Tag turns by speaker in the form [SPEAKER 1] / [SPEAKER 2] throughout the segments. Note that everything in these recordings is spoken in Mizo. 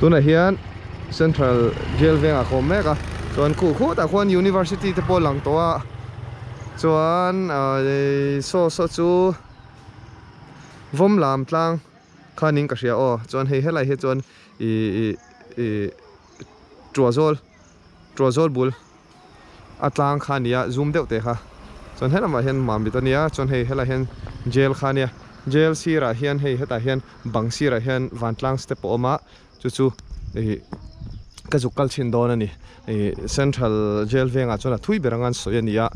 [SPEAKER 1] Tunah hian Central Jail vengah ka awm mek a, chuan khuh khutah khuan University te pawh a lang tawh a, chuan ahh saw saw chu vawm lam tlang khanin ka hria aw, chuan hei helai hi chuan ihh ihh tuahzawl tuahzawl bul. A tlang kha a nia zoom deuh teh kha chuan helamah hian mamit a nia chuan hei helaiah hian jail kha a nia jail sirah hian hei hetah hian bang sirah hian vantlang step a awm a chu chu ih ka zuk kal chhin dawn a ni ih central jail vengah chuan a thui ber anga an sawi a ni a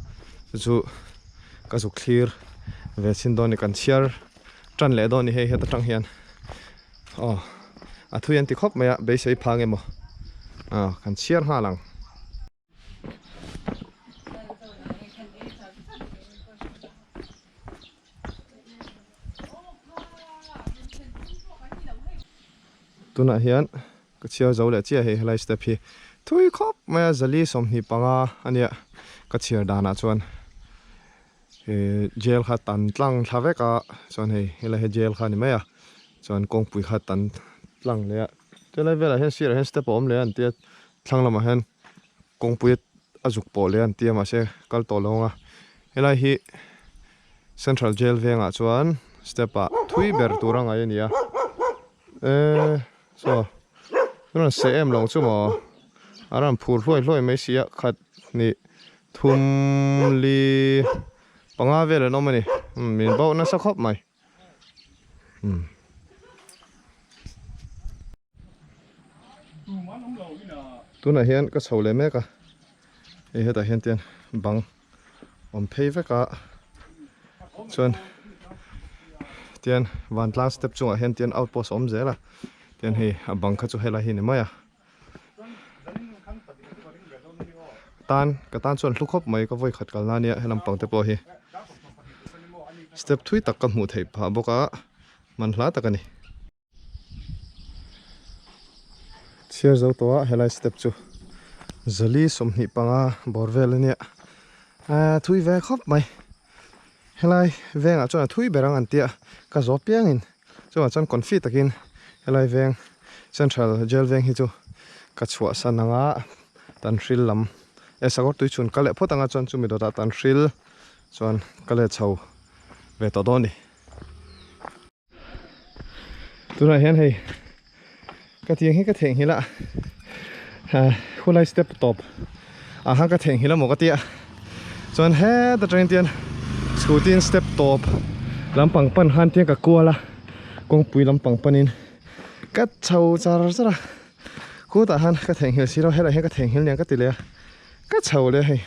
[SPEAKER 1] chu chu ka zuk thlir ve chhin dawn a ni kan chhiar tan leh dawn a ni hei heta tang hian aw a thui an ti khawp mai a beisei phang emaw ah kan chhiar nghal ang. Tunah hian ka chhiar zo leh chiah hei helai step hi thui khawp mai a zali 25 a nia ka chhiar danah chuan He jail kha tan tlang thla vek a chuan hei helai hi jail kha a ni mai a chuan kawngpui kha tan tlang leh a chelai velah hian sirah hian step a awm leh a an tia thlang lamah hian kawngpui a zuk pawh leh a an tia mahse kal tawh lo ang a helai hi central jail vengah chuan step ah thui ber tur a ngaih a ni a eee saw rawn seh em lo ang chu maw a rawn phur hluai hluai mai si a khat hnih. Thum li panga vel an awm a ni umm min bauh nasa khawp mai umm. Tunah hian ka chho leh mek a hei hetah hian tian bang awm phei vek a chuan tian vantlang step chungah hian tian outpost a awm zel a tian hei a bang kha chu helai hi a ni mai a. Tan ka tan chuan hlu khawp mai ka vawi khat kalna ania helam pang te pawh hi step thui tak ka hmuh theih phah bawk a man hla tak a ni. Chhiar zo tawh a helai step chu zali 25 bawr vel ania ah thui ve khawp mai helai vengah chuan a thui ber ang an tia ka zawh piangin. Chungah chuan confi takin helai veng Central Jail veng hi chu ka chhuahsan anga Tanhril lam e sakawr tui chhun ka leh phawt anga chuan chumi dawtah Tanhril chuan ka let chho ve tawh dawn a ni. Tunah hian hei ka tiang hi ka theihnghilh a khulai step tawp ah khan ka theihnghilh amaw ka tia chuan heta tangin tian scooty in step tawp lampang pan khan tiang ka kual a kawngpui lampang panin ka chho char char a khutah khan ka theihnghilh si lo helaiah hian ka theihnghilh aniang ka ti leh a ka chho leh a hei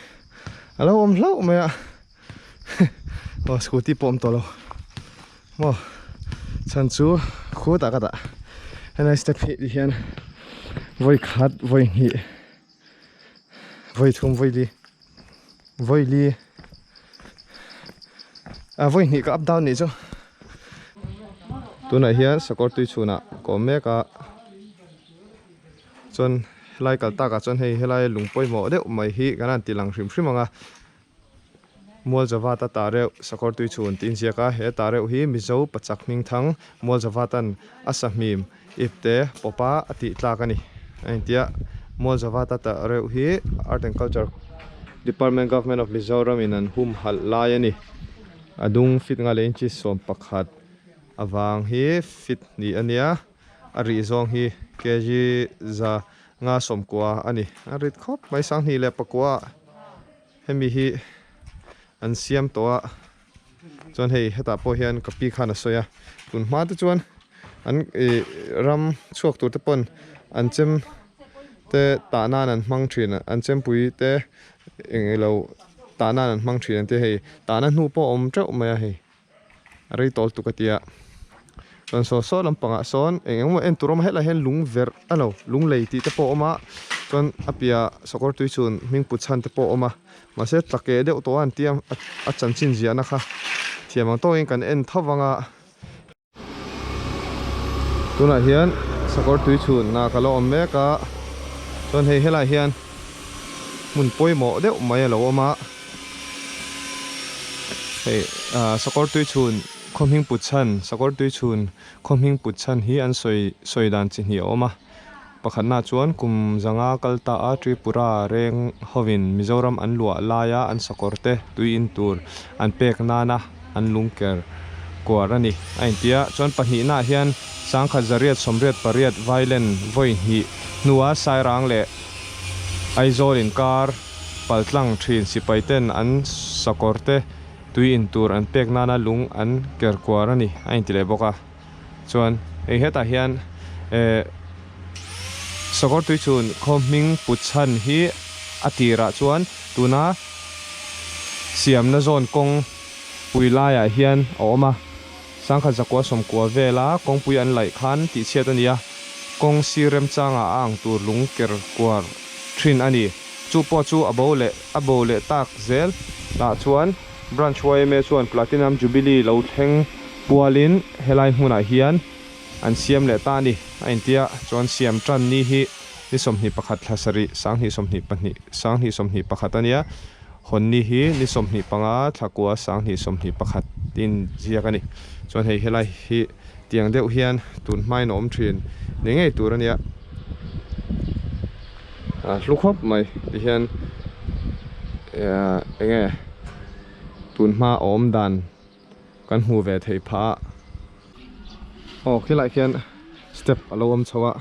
[SPEAKER 1] a lo awm hlauh mai a. Aw scooty pawh awm tawh lo maw chhan chu khutah ka dah helai step hi ti hian vawi khat vawi hnih vawi thum vawi li vawi li ah vawi hnih ka up down nih chu tunah hian sakawr tui chhunah ka awm mek a chuan helai kal takah chuan hei helai lung pawimawh deuh mai hi kan han ti lang hrim hrim ang a. Mualzavata tah reuh sakawr tui chhun tih inziak a, he tah reuh hi Mizo pachak hmingthang Mualzavatan a sahmim ipte pawpa a tih tlak a ni a intia. Mualzavata tah reuh hi Art and Culture Department Government of Mizoram in an humhalh lai a ni. A dung fit nga leh inchi 11 avang hi fit hnih a nia, a rih zawng hi kg 190 a ni. A rit khawp mai 2009 ah. Hemi hi an siam tawh a chuan hei hetah pawh hian ka pi khan a sawi a tun hma te chuan an ih ram chhuak tur te pawn an chem te tah nan an hmang thin a an chempui te eng ilo tah nan an hmang thin an tia hei tahna hnu pawh a awm teuh mai a hei. A rei tawl tuk a tia chuan saw saw lampangah sawn eng eng emaw en tur a awm a helaiah hian lung verh a lo lung lei tih te pawh a awm a chuan a piahah sakawr tui chhun hming put chhan te pawh a awm a mahse tla keh deuh tawh a an tia a chanchin ziahna kha thiam ang tawkin kan en tho vang a. Tunah hian sakawr tui chhun ah ka lo awm mek a chuan hei helaiah hian hmun pawimawh deuh mai a lo awm a hei ah sakawr tui chhun khaw hming put chhan sakawr tui chhun khaw hming put chhan hi an sawi sawi dan chi hnih a awm a. Pakhatna chuan kum zanga kal ta a Tripura reng hovin Mizoram an luah laia an sakawr te tui in tur an pek nana an lungker kuar a ni a intia. Chuan pahnihnaah hian sangkhat zariat sawmriat pariat vailen vawi hnih hnua Sairang leh Aizawl inkar paltlang thin sipai ten an sakawr te tui in tur an pek nana lung an ker kuar a ni a inti leh bawk a. Chuan hei hetah hian eh sakawr tui chhun khaw hming put chhan hi a tirah chuan tuna siamna zawn kawng pui laiah hian a awm a, sangkhat zakua sawmkua vela kawngpui an laih khan tihchhiat a ni a, kawng sir remchangah a ang tur lung ker kuar thin a ni. Chu pawh chu a bo leh a bo leh tak zel lah chuan Branch yma chuan Platinum Jubilee lo thleng pualin helai hmunah hian an siam leh ta a ni. A intia chuan siam tan ni hi ni 21 thla sarih 2022 2021 a nia. Hawn ni hi ni 25 thla kua 2021 tiin ziak a ni. Chuan hei helai hi tiang deuh hian tun hmain a awm thin ni ngei tur a nia. A hlu khawp mai tihian eng nge tun hma a awm dan kan hmu ve thei phah a. Aw khilai khian step a lo awm chho a,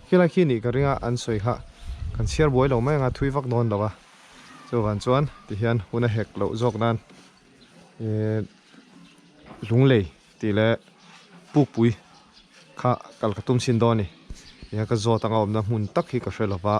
[SPEAKER 1] khilai khi nih ka ring a an sawi kha kan chhiar buai lo mai ang a thui vak dawn lo a, chuvang chuan tihian hun a hek loh zawk nan ehh lunglei tih leh pukpui kha kal ka tum chhin dawn a ni tihian ka zawt anga awmna hmun tak hi ka hre lo va.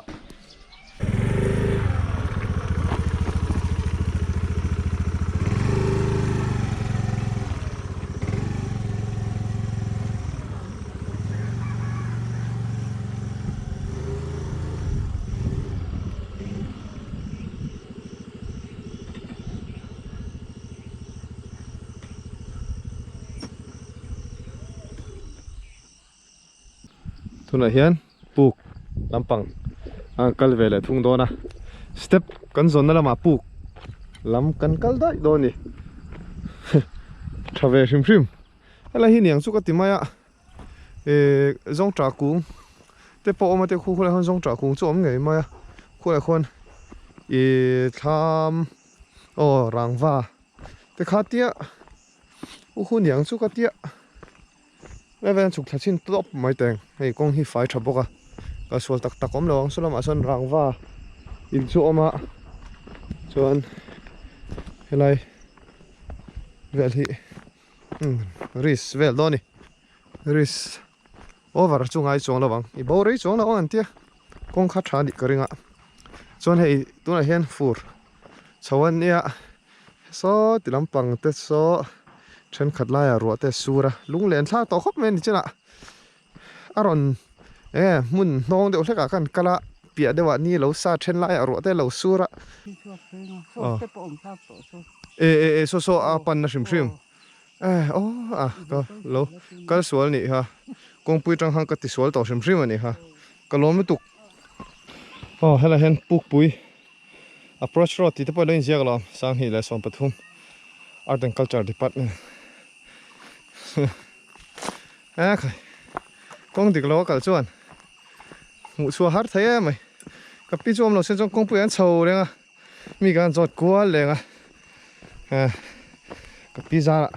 [SPEAKER 1] Tunah hian puk lampang a kal ve leh thung dawn a, step kan zawnna lamah puk lam kan kal daih dawn a ni tha ve hrim hrim helai hi niang chu ka ti mai a ehh zawngtah kung te pawh a awm a te khu khulaiah khuan zawngtah kung chu a awm ngei mai a khulaiah khuan ihh thlam aw rangva te kha tia u hu niang chu ka tia. Level an chhuk thla chhin tawp mai teng hei kawng hi fai tha bawk a kal sual tak tak awm lo ang saw lamah sawn rangva in chu a awm a chuan helai vel hi umm risk vel dawn a ni risk over chu ngai chuang lo ang i bo rei chuang lo ang an tia kawng kha tha a nih ka ring a chuan hei tunah hian fur chho a nia. Saw ti lampang te saw thenkhat laiah ruah te a sur a, lunglen thlak tawh khawp mai a ni chinah a rawn eng nge hmun hnawng deuh hlekah khan kal a piah deuhah ni lo sa then laiah ruah te a lo sur a e e e saw saw a panna hrim hrim e aw a ka lo kal sual nih kha kawngpui tang khan ka ti sual tawh hrim hrim a nih kha ka lawm lutuk aw helaiah hian pukpui. Approach road tih te pawh alo inziak lo 2013 Art and Culture Department e khai kawng dik lo a kal chuan hmuh chhuah har thei em mai ka pi chu awm lo sen chuan kawngpui an chho reng a mi kan zawt kual leng a ka pi zarah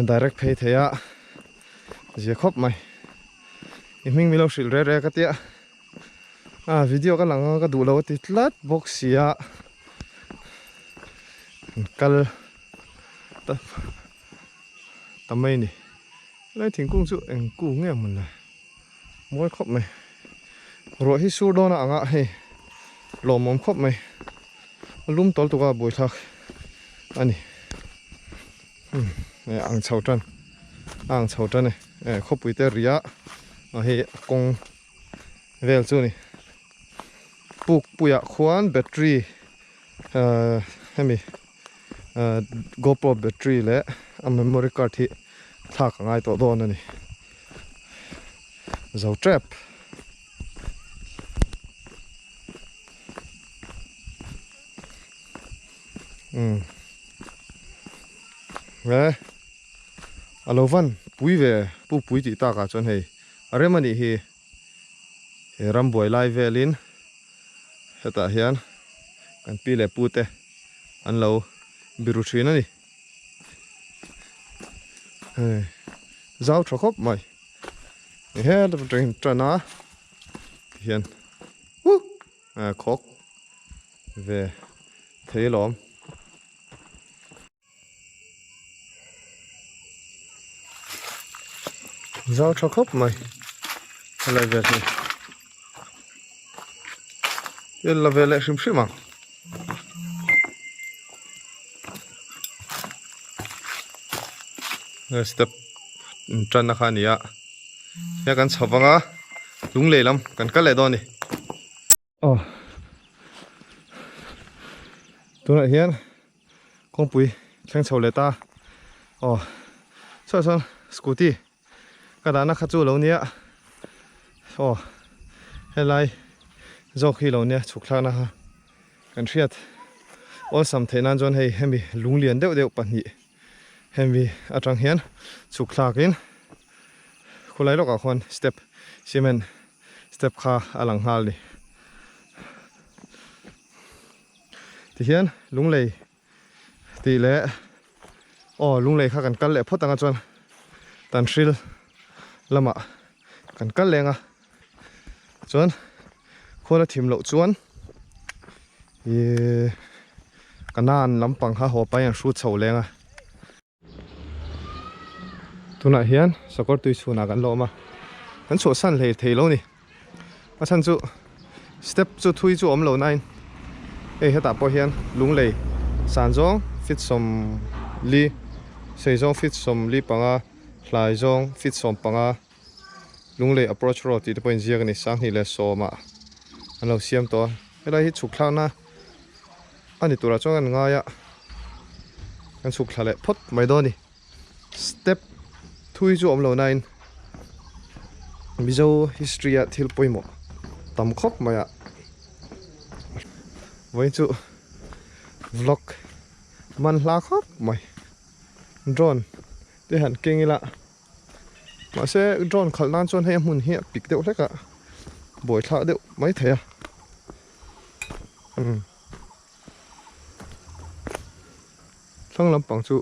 [SPEAKER 1] direct phei thei a zia khawp mai i hming milo hrilh reh reh ka tia. A video ka lang a ka duh lo a ti tlat bawk sia an kal ta ta mai a ni helai thingkung chu eng kung nge mawn le mawi khawp mai ruah hi sur dawn a ang a hei lawmawm khawp mai a lum tawl tuk a buaithlak a ni umm ang chho tan a ang chho tan e khawpui te ria a hei a kawng. vel chu a ni puk puiah khuan battery ahh hemi ahh gopro battery leh a memory card hi thlak a ngai tawh dawn a ni zo tep. Umm he a lo van pui ve puk pui tih takah chuan hei. a rem a nih hi. He rambuai lai velin hetah hian kan pi leh pu te an lo biru thin a ni. Hei zau tha khawp mai. He atangin tan a tihian huh khawk ve thei alawm. Zau tha khawp mai helai vel hi vel la ve leh hrim hrim ang. Step intanna kha a ni a hia kan chho vang a lunglei lam kan kal leh dawn a ni. Aw tunah hian kawngpui thleng chho leh ta aw saw sawn scooty ka dahna kha chu lo nia aw helai zawk hi lo nia chhuk thlakna kha kan hriat awlsam theih nan chuan hei hemi lunglian deuh deuh pahnih hemi atang hian chhuk thlakin khulai lawkah khuan step cement step kha a lang nghal ni. Tihian lunglei tih leh aw lunglei kha kan kal leh phawt anga chuan tanhril lamah kan kal leng a chuan khuala thim loh chuan ihh kanan lampang kha haw pahin an hrut chho leng a. Tunah hian sakawr tui chhunah kan la awm a, kan chhuahsan hlei thei lo ni. A chhan chu step chu thui chu awm lo nain hei hetah pawh hian lunglei san zawng feet 40 sei zawng feet 45 hlai zawng feet 15 lunglei approach road tih te pawh inziak a ni 2010 ah an lo siam tawh a helai hi chhuk thlakna a ni turah chuan kan ngai a kan chhuk thla leh phawt mai dawn a ni step thui chu awm lo nain Mizo history a thil pawimawh tam khawp mai a vawiin chu vlog man hla khawp mai drone te han keng ila. Mahse drone khalh nan chuan hei a hmun hi a pik deuh hlek a, buai thlak deuh mai thei a. Umm thlang lampang chu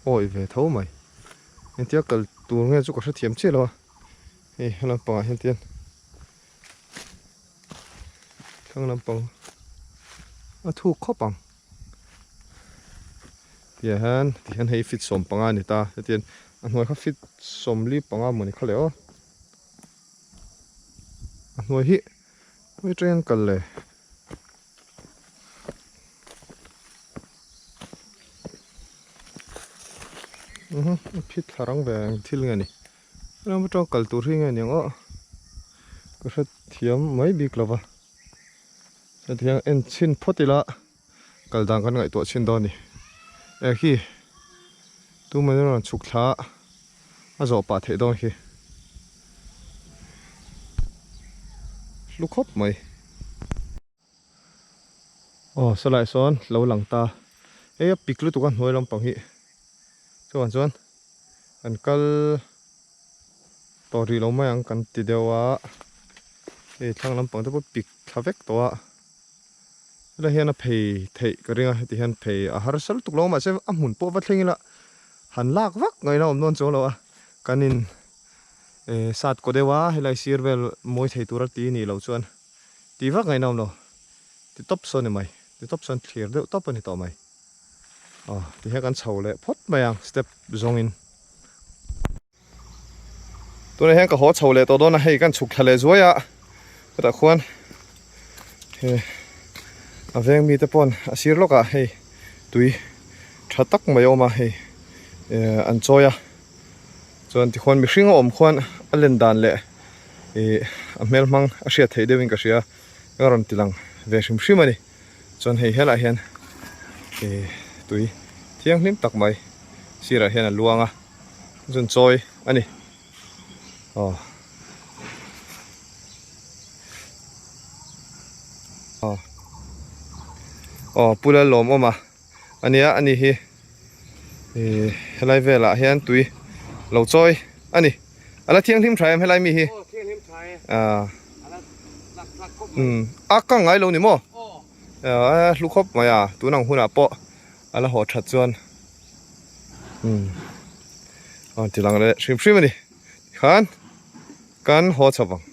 [SPEAKER 1] awi ve tho mai. Engtia kal tur nge chu ka hrethiam chiah lo a, hei he lampangah hian tian thlang lampang a thuk khawp ang. Tihian tihian hei feet 15 a ni ta hetian a hnuai kha feet 45 mawni kha le aw a hnuai hi hnuai atangin an kal le a phit thla rang ve ang thil nge ni ram atanga kal tur hi nge niang aw ka hrethiam mai bik lova hetiang en chhin phawt ila. Kal dan kan ngaihtuah chhin dawn a ni. Eh khi tumah in rawn chhuk thla a zawh pah theih dawn khi. Hlu khawp mai. Aw sawlai sawn lo lang ta. Hei a pik lutuk a hnuai lampang hi. Chuan chuan kan kal tawh rih lo mai ang kan ti deuh a. Hei thlang lampang te pawh pik thla vek tawh a. Helai hian a phei theih ka ring a, heti hian phei a harsa lutuk lo a mahse a hmun pawh va thleng ila han lak vak ngaihna awm dawn chuang lo a, kan in eh sat kaw deuh a helai sir vel mawi thei tura ti nih loh chuan tih vak ngaihna awm lo, ti tawp sawn ni mai, ti tawp sawn thlir deuh tawp a ni tawh mai. Aw ti hian kan chho leh phawt mai ang step zawngin. Tunah hian ka haw chho leh tawh dawn a, hei kan chhuk thla leh zuai a, chutah khuan he a veng mite paw'n a sir lawkah hei tui tha tak mai a awm a, hei eh an chawi a, chuan tikhuan mihring a awm khuan a len dan leh ih a hmel hmang a hriat theih deuhin ka hria ka rawn ti lang ve hrim hrim a ni. Chuan hei helaiah hian ih tui thianghlim tak mai sirah hian a luang a chuan chawi a ni aw aw aw pu Lalawmawma a nia ani hi ih helai velah hian tui lo chawi a ni a la thianghlim tha em helai mi hi. Ahh umm a ka ngai lo ni maw? Ahh hlu khawp mai a tun ang hunah pawh a la haw that chuan umm a rawn ti lang leh hrim hrim a ni tikhan kan haw chho vang.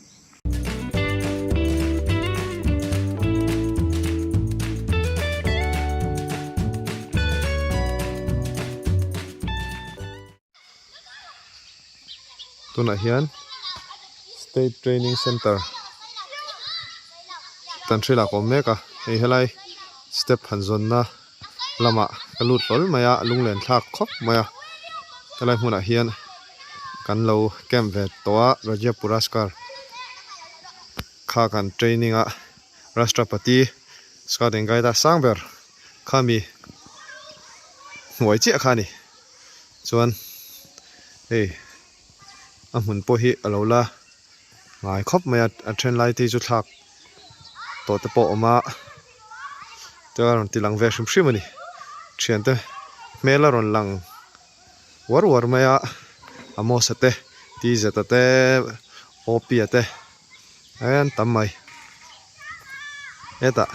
[SPEAKER 1] Tunah hian state training center tan hrilh ah ka awm mek a hei helai step han zawnna lamah ka lut hlawl mai a lunglen thlak khawp mai a helai hmunah hian kan lo camp ve tawh a Rajya Puraskar kha kan training a Rashtrapati Scout and Guide a sang ber khami hnuai chiah kha a ni. Chuan hei a hmun pawh hi a lo la ngai khawp mai a a then lai te hi chu thlak tawh te pawh a awm a chuan a rawn ti lang ve hrim hrim a ni thiante hmel a rawn lang uar uar mai a Amos-a te T-Z-a te O_P-a te an tam mai hetah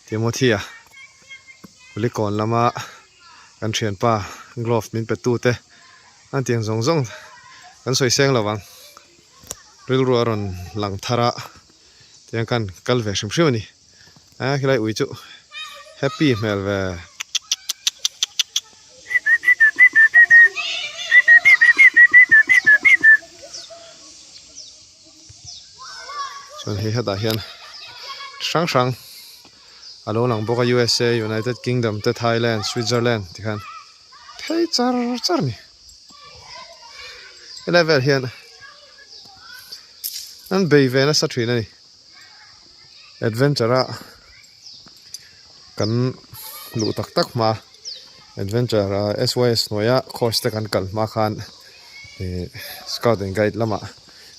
[SPEAKER 1] Timothy-a Kulikawn lama. Kan thianpa glove min pe tu te an tiang zawng zawng kan sawi seng lo ang rilru a rawn lang thar a tiang khan kal ve hrim hrim a ni a khilai ui chu happy hmel ve. Chuan hei hetah hian hrang hrang. A lo lang bawk a USA, United Kingdom te Thailand, Switzerland ti khan phei char char a ni. Helai vel hian an bei ve nasa thin a ni. Adventure a kan luh tak tak hma adventure a SYS hnuaia course te kan kal hma khan ih scout and guide lamah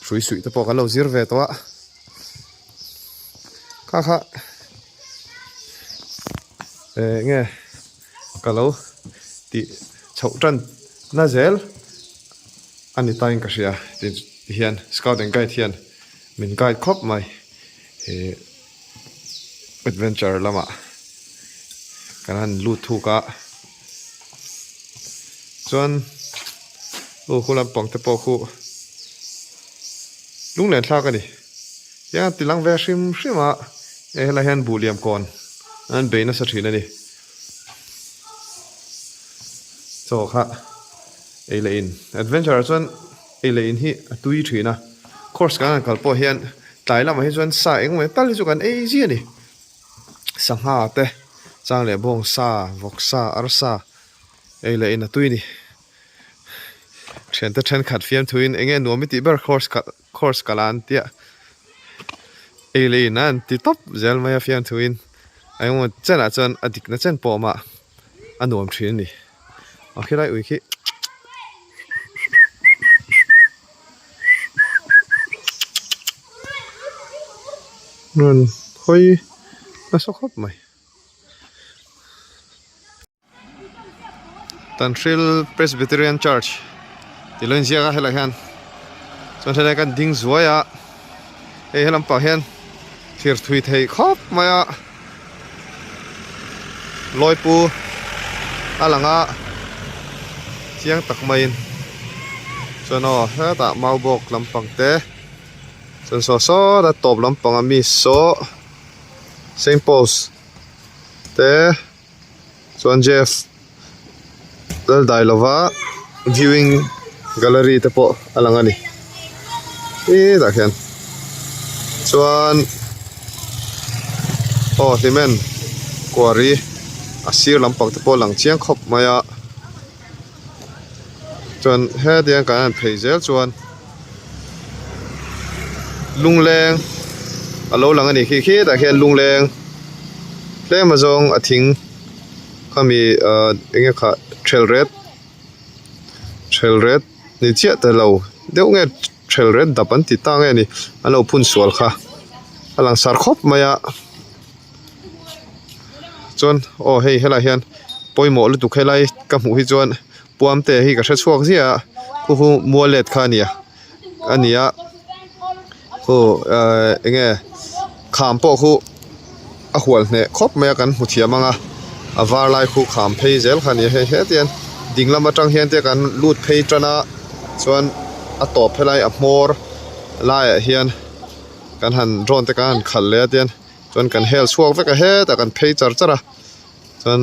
[SPEAKER 1] hrui suih te pawh kan lo zir ve tawh a. Kha kha eh nge ka lo tih chhoh tan na zel a ni ta in ka hria ti hian scout and guide hian min guide khawp mai ih adventure lamah kan han lut thuk a chuan aw khu lampang te pawh khu lunglen thlak a ni. Hian ti lang ve hrim hrim a hei helai hian buh liam kawn an bei nasa thin a ni chaw kha ei leh in adventure ah chuan ei leh in hi a tui thin a course kan han kal pawh hian tlai lamah hi chuan sa eng emaw tal hi chu kan ei zia a ni sangha te chang leh bawng sa vawk sa arsa ei leh in a tui a ni thiante thenkhat fiamthuin eng nge nuam i tih ber course kal. Course ka la an tia ei leh in a an ti tawp zel mai a fiamthu in a engemaw chen ah chuan a dik na chen pawh mah a nuam thin a ni aw khilai ui khi rawn hawi nasa khawp mai. Tanhril Presbyterian Church tih lo inziak a helaiah hian chuan helai kan ding zuai a hei he lampang hian thlir thui theih khawp mai a lawipu a lang a chiang tak maiin chuan aw hetah mau bawk lampang te chuan saw saw a tawp lampang a mi saw Saint Paul's te. Chuan Jeff lal dai lova viewing gallery te pawh a lang a ni hetah khian chuan aw hlimen quarry a sir lampang te pawh a lang chiang khawp mai a chuan hetiang kan han phei zel chuan lungleng a lo lang a ni khi khitah khian lungleng tlem azawng a thing khami ahh eng nge khah thel ret thel ret ni chiah ta lo deuh nge thel ret dap an ti ta nge ni an lo phun sual kha a langsar khawp mai a chuan aw hei helaiah hian pawimawh lutuk helai ka hmuh hi chuan Puamte hi ka hre chhuak ziah a khu khu mual let kha a nia a ni a Khu ehh enge kham pawh khu a hual hneh khawp mai a kan hmu thiam ang a a var lai khu kham phei zel kha a ni a hei heti hian ding lam atang hian te kan lut phei tan a chuan a tawp helai a hmawr laiah hian kan han drone te kan han khalh leh a tian chuan kan hel chhuak vek a hetah kan phei char char a chuan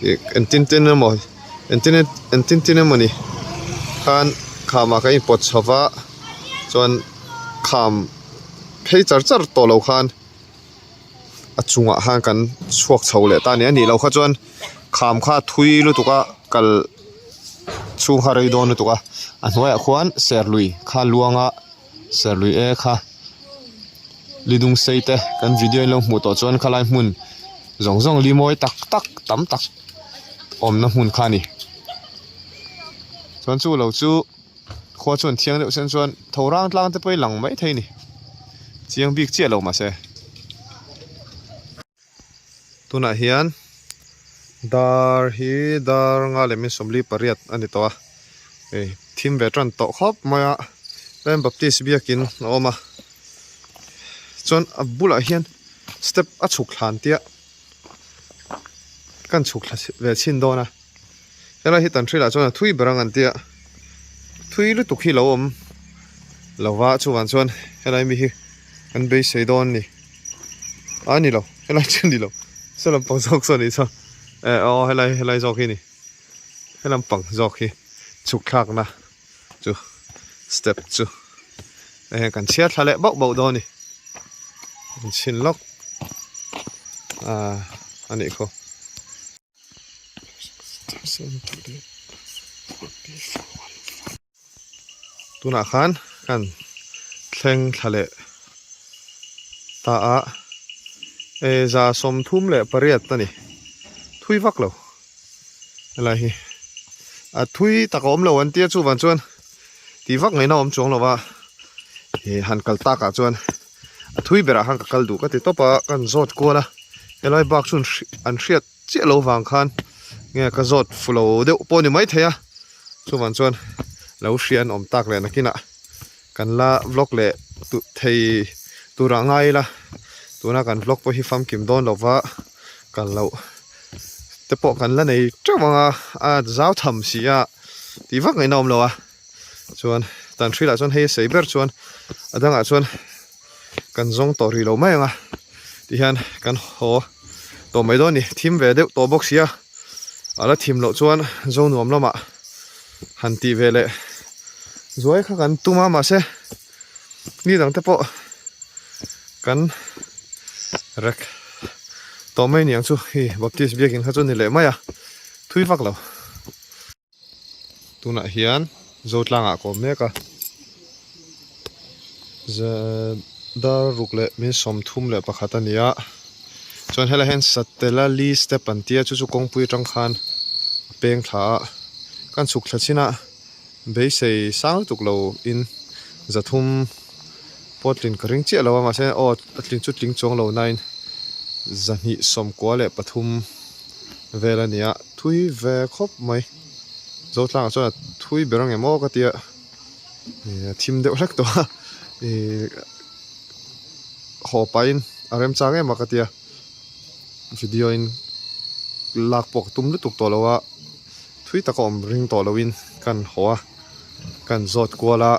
[SPEAKER 1] ih engtin tin emaw engtin engtin tin emaw ni khan khamah kan inpawt chho va chuan kham phei char char tawh lo khan a chungah khan kan chhuak chho leh ta a ni a nih loh kha chuan kham kha a thui lutuk a kal chhung kha a rei dawn lutuk a a hnuaiah khuan serlui kha luang a serlui e kha lidung sei te kan video in lo hmuh tawh chuan khalai hmun zawng zawng li mawi tak tak tam tak awmna hmun kha a ni chuan chu lo chu khua chuan thiang deuh sen chuan tho rang tlang te pawh hi lang maithei a ni chiang bik chiah lo mahse. Tunah hian dar hi dar nga leh min sawmli pariat a ni tawh a hei thim ve tan tawh khawp mai a Ram Baptist biakin a awm a chuan a bulah hian step a chhuk thlan tia kan chhuk thla ve chhin dawn a helai hi tan hrilah chuan a thui ber ang an tia thui lutuk hi lo awm lova chuvang chuan helai mi hi kan beisei dawn a ni. A ni lo helai chu ni lo saw lampang zawk saw a nih chuan eh aw helai helai zawk hi a ni he lampang zawk hi chhuk thlakna chu step chu hei kan chhiar thla leh bauh bauh dawn a ni an chhin lawk ah a nih khaw. Tunah khan kan thleng thla leh ta a e za sawmthum leh pariat a ni thui vak lo helai hi a thui tak a awm lo an tia chuvang chuan tih vak ngaihna a awm chuang lo va ih han kal takah chuan a thui berah khan ka kal duh ka ti tawp a ka han zawt kual a helai bak chu an hriat chiah lo vang khan nge ka zawt fu lo deuh pawh a ni maithei a chuvang chuan lo hria an awm tak leh nakinah kan la vlog leh thei turah ngai ila tuna kan vlog pawh hi famkim dawn lova kal loh te pawh kan la nei teuh ang a a zau tham si a tih vak ngaihna awm lo a. Chuan tan hrilah chuan hei a sei ber chuan a dangah chuan kan zawng tawh rih lo mai ang a tihian kan haw tawh mai dawn a ni thim ve deuh tawh bawk sia a la thim loh chuan zonuam lamah han tih ve leh zuai kha kan tum a mahse ni dang te pawh kan rek tawh mai niang chu hei baptist biakin kha chu ni leh mai a thui vak lo. Tunah hian Zotlangah ka awm mek a dar ruk leh min sawmthum leh pakhat a ni a chuan helaiah hian Satela li step an tia chu chu kawngpui atang khan a peng thla a kan chhuk thla chin a beisei sang lutuk lo in zathum pawh tlin ka ring chiah lo a mahse aw a tling chu tling chuang lo nain zahnih sawmkua leh pathum vel a ni a thui ve khawp mai Zotlangah chuan a thui ber ang em aw ka tia ih a thim deuh hlek tawh a ih haw pahin a remchang em a ka tia video in lak pawh ka tum lutuk tawh lo a thui taka awm ring tawh loin kan haw a kan zawt kual a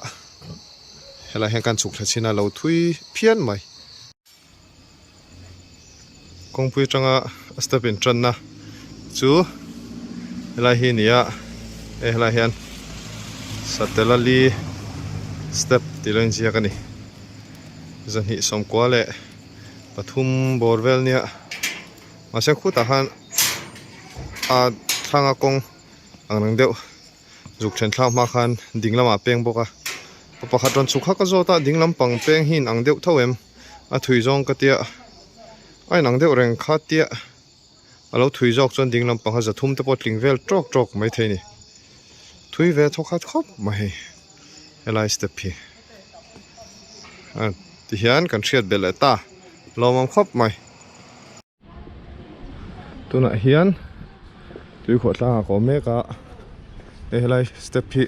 [SPEAKER 1] helaiah hian kan chhuk thla chhin a lo thui phian mai. Kawngpui atanga a step in tanna chu helai hi a ni a hei helai hian satela li step tih lo inziak a ni zahnih sawmkua leh pathum bawr vel nia mahse khutah khan a thlanga kawng ang reng deuh. Zuk then thlak hma khan ding lamah peng bawk a pa pakhat rawn chhuk hak a zawt a ding lampang peng hi in ang deuh tho em a thui zawng ka tia a in ang deuh reng kha tia a lo thui zawk chuan ding lampang a zathum te pawh tling vel tawk tawk mai thei a ni thui ve thawk khat khawp mai hei helai step hi a ti hian kan hriat belh leh ta lawmawm khawp mai. Tunah hian tuikhawh tlangah ka awm mek a hei helai step hi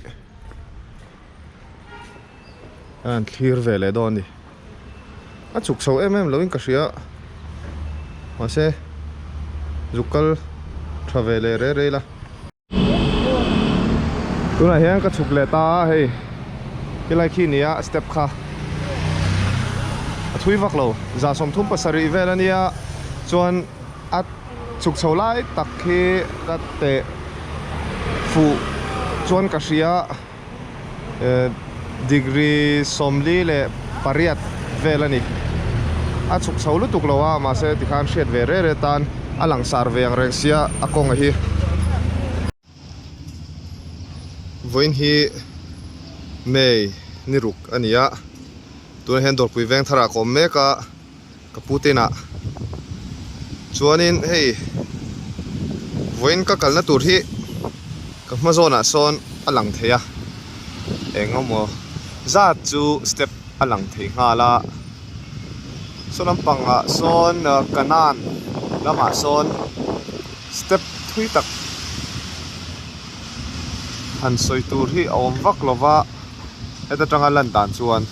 [SPEAKER 1] Kan han thlir ve leh dawn a ni. A chhuk chho em em loin ka hria mahse zuk kal tha ve leh rei rei la. Tunah hian ka chhuk leh ta a hei helai khi nia step kha a thui vak lo 37 vel a nia chuan a chhuk chho lai tak khi ka teh fuh chuan ka hria. Degree 48 vel a ni. A chhuk chho lutuk lo a, mahse tikhan hriat ve reh reh tan a langsar ve ang reng sia a kawnga hi. Vawiin hi May ni ruk a ni a, tunah hian Dawrpui veng tharah ka awm mek a, ka pu te inah chuanin hei vawiin ka kalna tur hi ka hma zawnah sawn a lang thei a eng emaw zat chu step a lang thei nghal a saw lampangah sawn kanan lamah sawn step thui tak han sawi tur hi a awm vak lo va. Heta tanga lan dan chuan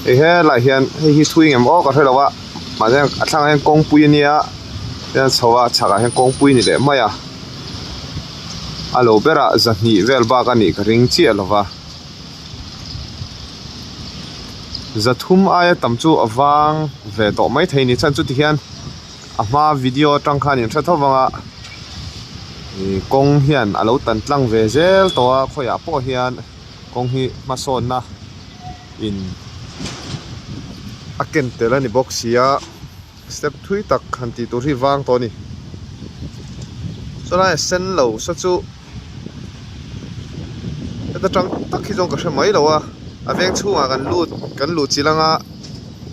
[SPEAKER 1] hei helaiah hian hei hi thui ngem aw ka hre lo a mahse a thlangah hian kawngpui a nia hian chho a chhakah hian kawngpui a ni leh mai a a lo berah zahnih vel bak a nih ka ring chiah lo va zathum aia tam chu a vang ve tawh mai thei a ni chuan chuti hian a hma video atang khan in hre tho vang a ih kawng hian a lo tan tlang ve zel tawh a khawiah pawh hian kawng hi hmasawnna in a ken tel a ni bawk si a step thui tak han tih tur hi vang tawh a ni chulai a sen lo saw chu heta tang tak hi chuan ka hre mai lo a a veng chhungah kan lut kan luh chilh anga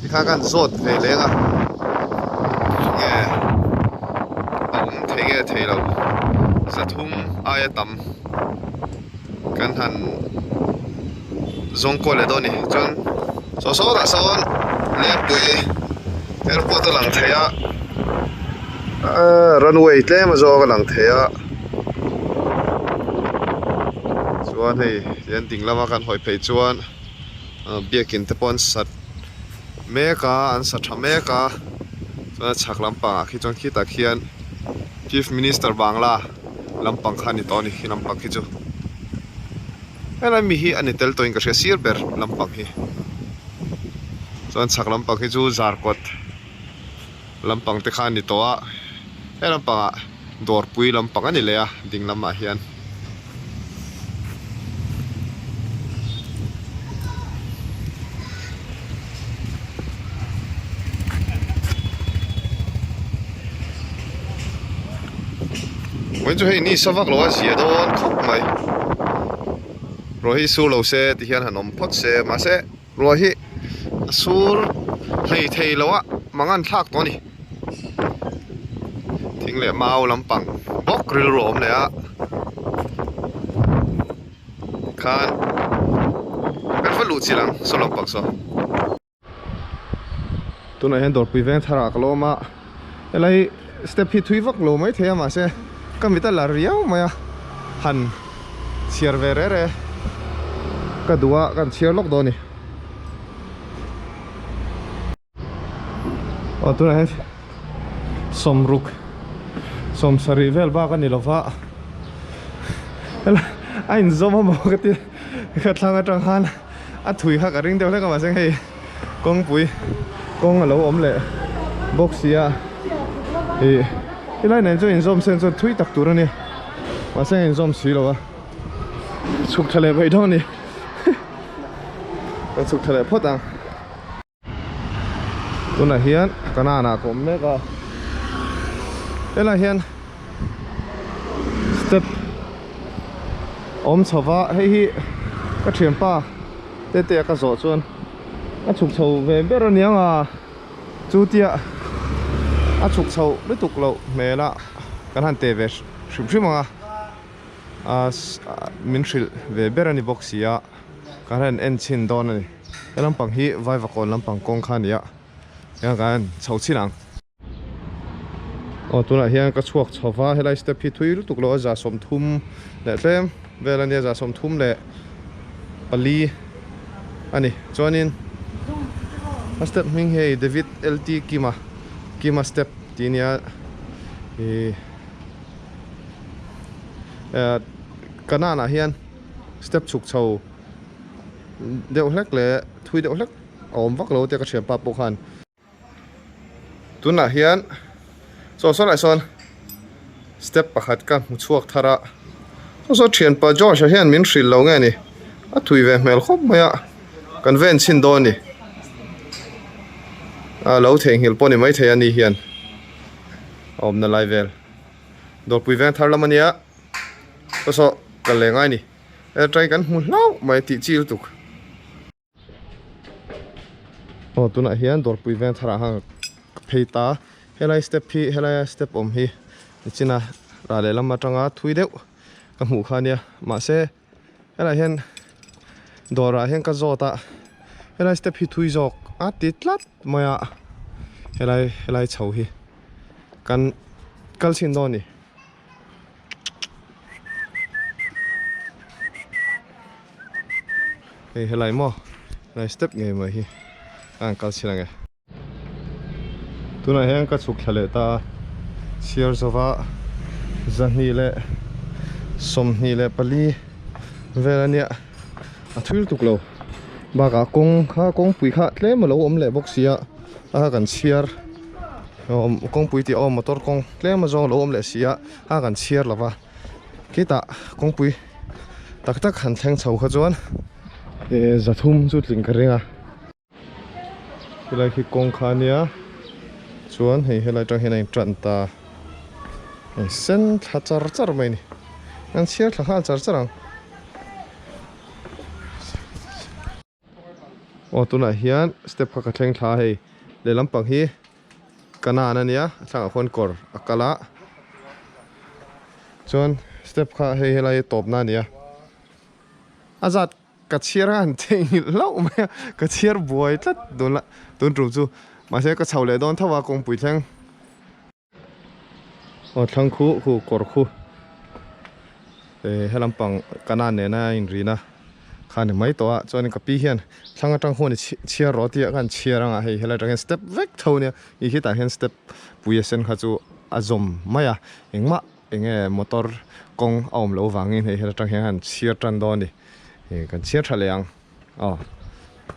[SPEAKER 1] tikhan kan zawt ve leng a nge a awm thei nge thei lo zathum aia tam kan han zawng kual leh dawn a ni chuan saw sawtah sawn lengpui airport a lang thei a ahh runway tlem a zawng a lang thei a chuan hei tihian ding lama kan hawi phei chuan biakin te pawh an sat mek a an sa tha mek a chuan a chhak lampangah khi chuan khitah khian chief minister bangla lampang kha a ni tawh a ni khi lampang khi chu helai mi hi a ni tel tawhin ka hria sir ber lampang hi chuan chhak lampang hi chu zarkawt lampang te kha a ni tawh a he lampangah dawrpui lampang a ni leh a ding lamah hian. Vawiin chu hei ni sa vak lo a zia dawn khawp mai ruah hi sur lo se ti hian han awm phawt se mahse ruah hi a sur hlei thei lo a mangan thlak tawh a ni thing leh mau lampang bawk rilru a awm leh a khan kan va luh chilh ang saw lampang saw. Tunah hian dawrpui veng tharah ka lawm a helai step hi thui vak lo maithei a mahse ka mit a la riau mai a han chhiar ve reh reh ka duh a kan chhiar lawk dawn a ni aw tunah hian sawmruk sawmsarih vel bak a ni lova helai a inzawm a maw ka ti ka thlang atang khan. A thui kha ka ring deuh hlek a mahse hei kawngpui kawng a lo awm leh bawk si a ih helai nen chuan inzawm sen chuan thui tak tur a ni mahse a inzawm si lo a chhuk tha leh mai dawn a ni kan chhuk tha leh phawt ang. Tunah hian kanan ah ka awm mek a helai hian step awm chho va hei hi ka thianpa tete a ka zawh chuan a chhuk chho ve ber a niang a chu tia a chhuk chho lutuk loh hmel a kan han teh ve hrim hrim ang a min hrilh ve ber a ni bawk si a. Kan han en chhin dawn a ni. He lampang hi Vaivakawn lampang kawng kha a ni a, hian kan han chho chhin ang. Aw tunah hian ka chhuak chho va, helai step hi thui lutuk lo a 33 leh tlem vel a nia, 34. a ni chuanin a step hming hi hei David LT Kima Kima step tih a nia ihh eh kanan ah hian step chhuk chho deuh hlek leh thui deuh hlek a awm vak lo tia ka thianpa pawh khan. Tunah hian chaw saw lai sawn step pakhat ka hmu chhuak thar a saw saw thianpa George a hian min hrilh lo nge ni a thui ve hmel khawp mai a kan ven chhin dawn a ni a lo theihnghilh pawh ni maithei a ni hian a awmna lai vel dawrpui veng thar lam a nia saw saw kal leh ngai a ni try kan hmu hlauh mai tih chi lutuk. Aw tunah hian dawrpui veng tharah khan ka phei ta helai step hi helaia step awm hi nichina rah lehlam atanga thui deuh ka hmuh kha ania mahse helaiah hian dawrah hian ka zawt a helai step hi thui zawk a ti tlat mai a helai helai chho hi kan kal chhin dawn a ni. Hei helai maw helai step ngei mai hi a han kal chhin ange. Tunah hian ka chhuk thla leh ta a chhiar zova zahnih leh 24 vel a nia a thui lutuk lo bakah kawng kha kawngpui kha tlem a lo awm leh bawk sia a kan chhiar kawngpui tih aw motor kawng tlem a zawng a lo awm leh sia a kan chhiar lova khitah kawngpui tak tak han thleng chho kha chuan eh zathum chu tling ka ring a helai khi kawng kha ania chuan hei helai atang hian a in tan ta hei sen thla char char mai a ni an chhiar thla nghal char char ang. Aw tunah hian step kha ka thleng thla a hei lehlam pang hi kanan a nia a thlangah khuan kawr a kal a chuan step kha hei helai hi tawpna a ni a a zat ka chhiar a han theihnghilh hlauh mai a ka chhiar buai tlat tun tun tum chu mahse ka chho leh dawn tho a kawngpui thleng. Aw thlang khu khu kawr khu eh helam pang kanan nena a inrin a kha ni mai tawh a chuanin ka pi hian thlang atang huan i chhiar rawh tih ah khan chhiar anga hei helai atang hian step vek tho ania ih khitah hian step pui a sen kha chu a zawm mai a engmah enge motor kawng a awm loh vangin hei helai atang hian han chhiar tan dawn a ni ih kan chhiar tha leh ang aw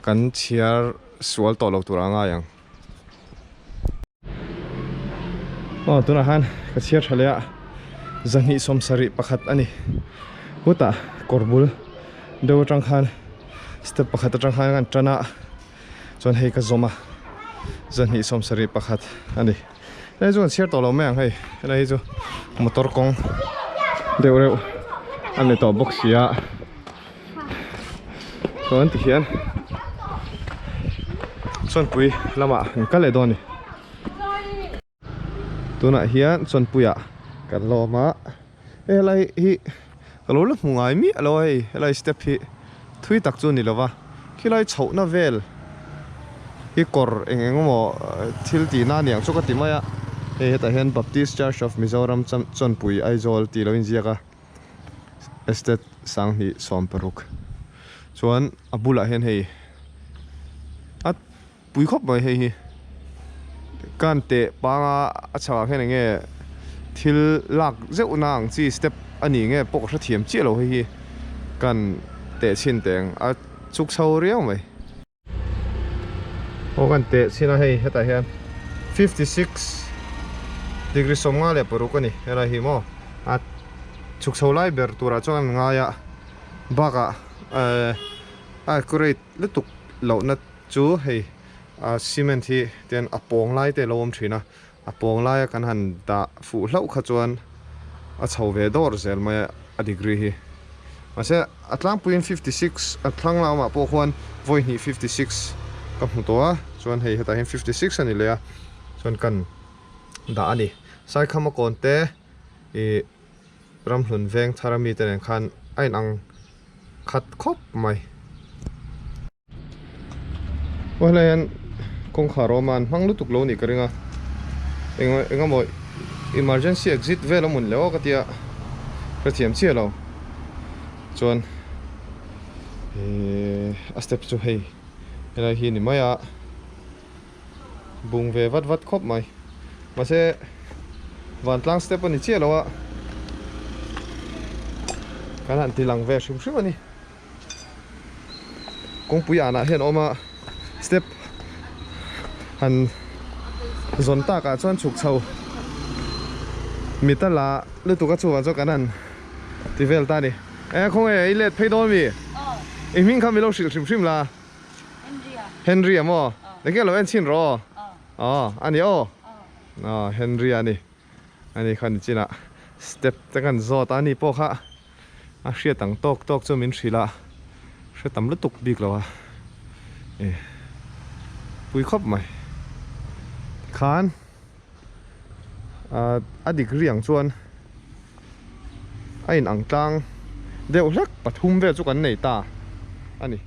[SPEAKER 1] kan chhiar sual tawh lo tur a ngai ang. Aw tunah khan ka chhiar tha leh a 271 a ni hutah kawr bul deuh atang khan step pakhat atang khan kan tan a chuan hei ka zawm a 271 a ni hei chu kan chhiar tawh lo mai ang hei helai hi chu motor kawng deuh reuh a ni tawh bawk si a chuan tihian chawnpui lamah an kal leh dawn a ni tunah hian chawnpuiah kan lawm a hei helai hi ka lo la hmu ngai miah lo a hei helai step hi thui tak chu a ni lo va khilai chhohna vel hi kawr eng eng emaw thil tih na aniang chu ka ti mai a hei hetah hian Baptist Church of Mizoram Chawnpui Aizawl tih lo inziak a. Estate 2016 chuan a bulah hian hei a pui khawp mai hei hi kan teh panga a chhakah hian eng nge thil lak zeuh na ang chi step a ni nge pawh ka hrethiam chiah lo hei hi kan teh chhin teh ang a chuk chho riau mai. Aw kan teh chhin a hei hetah hian 56 degree 56 a ni helai hi maw a chhuk chho lai ber turah chuan an ngai a bakah ehh a accurate lutuk lohna chu hei a cement hi tian a pawng lai te a lo awm thin a a pawng laia kan han dah fuh hlauh kha chuan a chho ve dawr zel mai a a degree hi mahse a tlangpuiin 56 a thlang lamah pawh khuan vawi hnih 56 ka hmu tawh a chuan hei hetah hian 56 a ni leh a chuan kan dah a ni Saikhama kawn te ih Ramhlun veng thar ami te nen khan a inang khat khawp mai. Aw helai hian kawngkhar a awm a an hmang lutuk lo anih ka ring a eng eng emaw emergency exit vel a hmun leh aw ka tia hrethiam chiah lo chuan. Ehh a step chu hei helai hi a ni mai a bung ve vat vat khawp mai mahse vantlang step a ni chiah lo a kan han ti lang ve hrim hrim a ni kawngpui anah hian a awm a step han zawn takah chuan chhuk chho mit a la lutuk a chuvang chuan kan han ti vel ta a ni. E khawnge i let phei dawn mi? I hming kha milo hrilh hrim hrim la. Henry a maw? Engkim alo en chhin rawh aw. Aw ani aw. Aw Henry a ni. Ani kha ni chinah step te kan zawt a ani pawh kha a hriat ang tawk tawk chu min hrilh a hre tam lutuk bik lo a e pui khawp mai tikhan a degree ang chuan a in ang tlang deuh hlek pathum vel chu kan nei ta a ni.